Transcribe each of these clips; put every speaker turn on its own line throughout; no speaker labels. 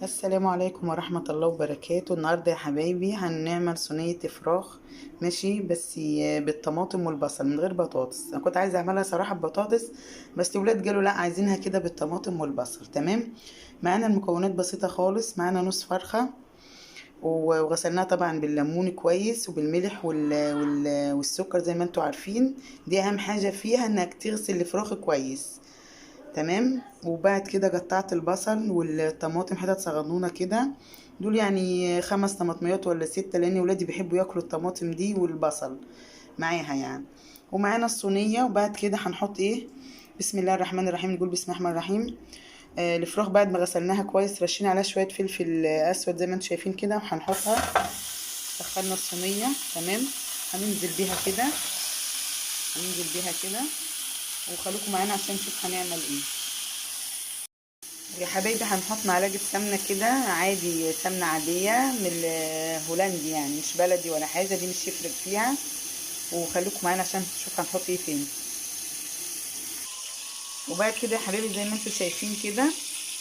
السلام عليكم ورحمة الله وبركاته. النهاردة يا حبايبي هنعمل صينية فراخ، ماشي، بس بالطماطم والبصل من غير بطاطس. انا كنت عايزة اعملها صراحة ببطاطس، بس الولاد قالوا لا، عايزينها كده بالطماطم والبصل. تمام، معانا المكونات بسيطة خالص. معانا نص فرخة وغسلناها طبعا بالليمون كويس وبالملح والسكر زي ما انتوا عارفين. دي اهم حاجة فيها، انك تغسل الفراخ كويس. تمام، وبعد كده قطعت البصل والطماطم حتت صغنونه كده، دول يعني 5 طماطميات ولا 6، لان ولادي بيحبوا ياكلوا الطماطم دي والبصل معاها يعني. ومعانا الصينية. وبعد كده هنحط ايه؟ بسم الله الرحمن الرحيم، نقول بسم الله الرحمن الرحيم. الفراخ بعد ما غسلناها كويس رشينا عليها شوية فلفل اسود زي ما انتم شايفين كده، وهنحطها. سخنا الصينية، تمام، هننزل بيها كده، هننزل بيها كده، وخليكم معانا عشان نشوف هنعمل ايه. يا حبايبي هنحط معلقه سمنه كده عادي، سمنه عادية من الهولندي يعني، مش بلدي ولا حاجة، دي مش يفرق فيها. وخليكم معانا عشان نشوف هنحط ايه تاني. وبعد كده يا حبايبي زي ما انتم شايفين كده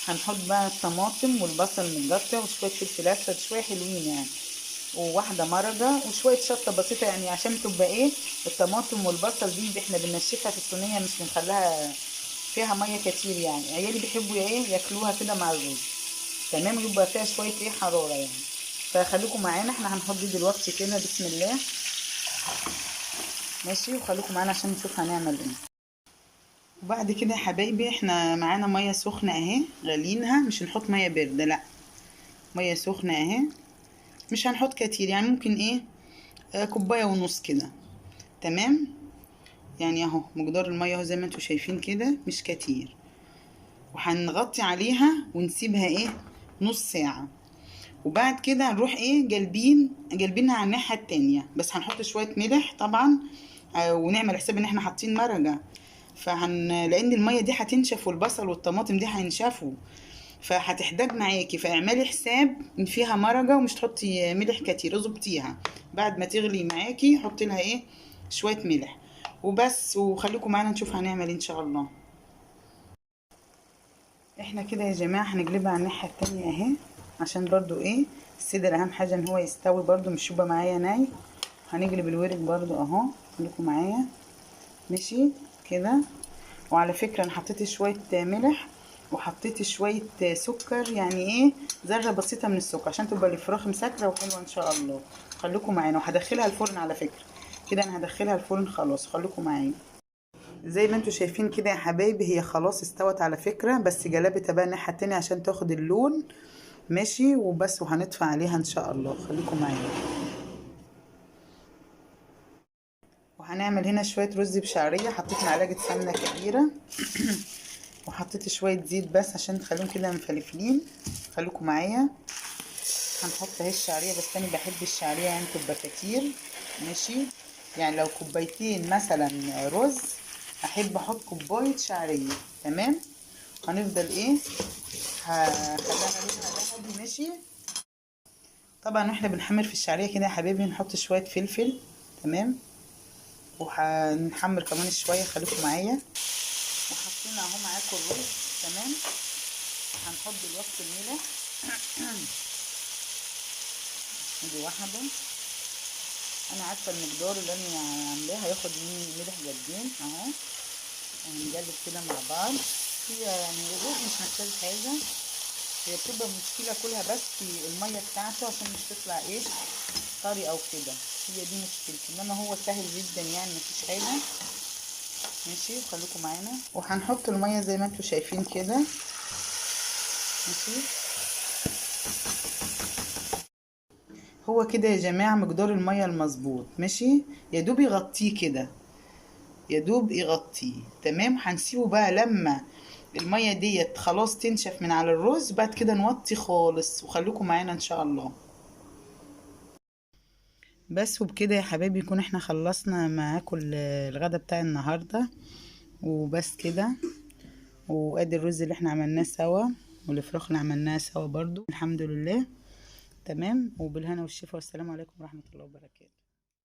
هنحط بقى الطماطم والبصل متقطع وشوية فلفل اسود، شوية حلوين يعني، وواحدة مرقه وشوية شطه بسيطة يعني، عشان تبقى ايه الطماطم والبصل دي احنا بننشفها في الصينية، مش بنخليها فيها مية كتير يعني. عيالي بيحبوا ايه ياكلوها كده مع الرز، تمام، يبقى فيها شوية ايه حرارة يعني. فخليكم معانا، احنا هنحط دي دلوقتي كده بسم الله، ماشي، وخليكم معانا عشان نشوف هنعمل ايه. وبعد كده يا حبايبي احنا معانا مية سخنة اهي غالينها، مش هنحط مية باردة، لا، مية سخنة اهي، مش هنحط كتير يعني، ممكن ايه كوباية ونص كده، تمام يعني. اهو مقدار المية اهو زي ما انتم شايفين كده، مش كتير. وهنغطي عليها ونسيبها ايه نص ساعة. وبعد كده هنروح ايه جلبينها على الناحية التانية، بس هنحط شوية ملح طبعا، ونعمل حساب ان احنا حاطين مرقه، لان المية دي هتنشف والبصل والطماطم دي هينشفوا، فهتحتاج معاكي، فاعملي حساب ان فيها مرقه ومش تحطي ملح كتير، اظبطيها بعد ما تغلي معاكي، حطي لها ايه شوية ملح وبس. وخليكم معانا نشوف هنعمل ان شاء الله. احنا كده يا جماعة هنقلبها على الناحية التانية اهي، عشان برضو ايه الصدر اهم حاجة ان هو يستوي برضو، مش يبقى معايا ناي. هنقلب الورق برضو اهو، خليكم معايا ماشي كده. وعلى فكرة انا حطيت شوية ملح وحطيت شوية سكر، يعني ايه ذره بسيطة من السكر عشان تبقى الفراخ مسكره وحلوه ان شاء الله. خليكم معانا، وهدخلها الفرن على فكرة كده، انا هدخلها الفرن خلاص، خليكم معايا. زي ما انتوا شايفين كده يا حبايبي هي خلاص استوت على فكرة، بس جلبتها بقى الناحية التانية عشان تاخد اللون، ماشي وبس. وهنطفي عليها ان شاء الله، خليكم معايا. وهنعمل هنا شوية رز بشعريه، حطيت معلقه سمنه كبيرة وحطيت شوية زيت بس عشان تخليهم كده مفلفلين، خليكم معايا. هنحط اهي الشعرية، بس انا بحب الشعرية يعني تبقى كتير، ماشي، يعني لو كوبايتين مثلا رز احب احط كوباية شعرية، تمام. هنفضل ايه هخليها لونها ذهبي، ماشي. طبعا واحنا بنحمر في الشعرية كده يا حبايبي نحط شوية فلفل، تمام، وهنحمر كمان شوية، خليكم معايا. وحطينا اهو معاكم الرز، تمام. هنحط دلوقتي الملح ادي واحدة، انا عارفه المقدار اللي انا عاملاه هياخد مني ملح جدين اهو. وهنقلب كده مع بعض. هي يعني الرز مش محتاج حاجة، هي بتبقى مشكلة كلها بس في المية بتاعته عشان مش تطلع ايه طري او كده، هي دي مشكلته، انما هو سهل جدا يعني مفيش حاجة، ماشي. وخليكم معانا. وهنحط المية زي ما انتم شايفين كده، ماشي. هو كده يا جماعة مقدار المية المظبوط، ماشي، يا دوب يغطيه كده، يا دوب يغطيه، تمام. هنسيبه بقى لما المية ديت خلاص تنشف من على الرز، بعد كده نوطي خالص، وخليكم معانا ان شاء الله. بس وبكده يا حبايبي يكون احنا خلصنا معاكم الغدا بتاع النهارده، وبس كده. وادي الرز اللي احنا عملناه سوا والفراخ اللي عملناها سوا برضو، الحمد لله، تمام. وبالهنا والشفا، والسلام عليكم ورحمة الله وبركاته.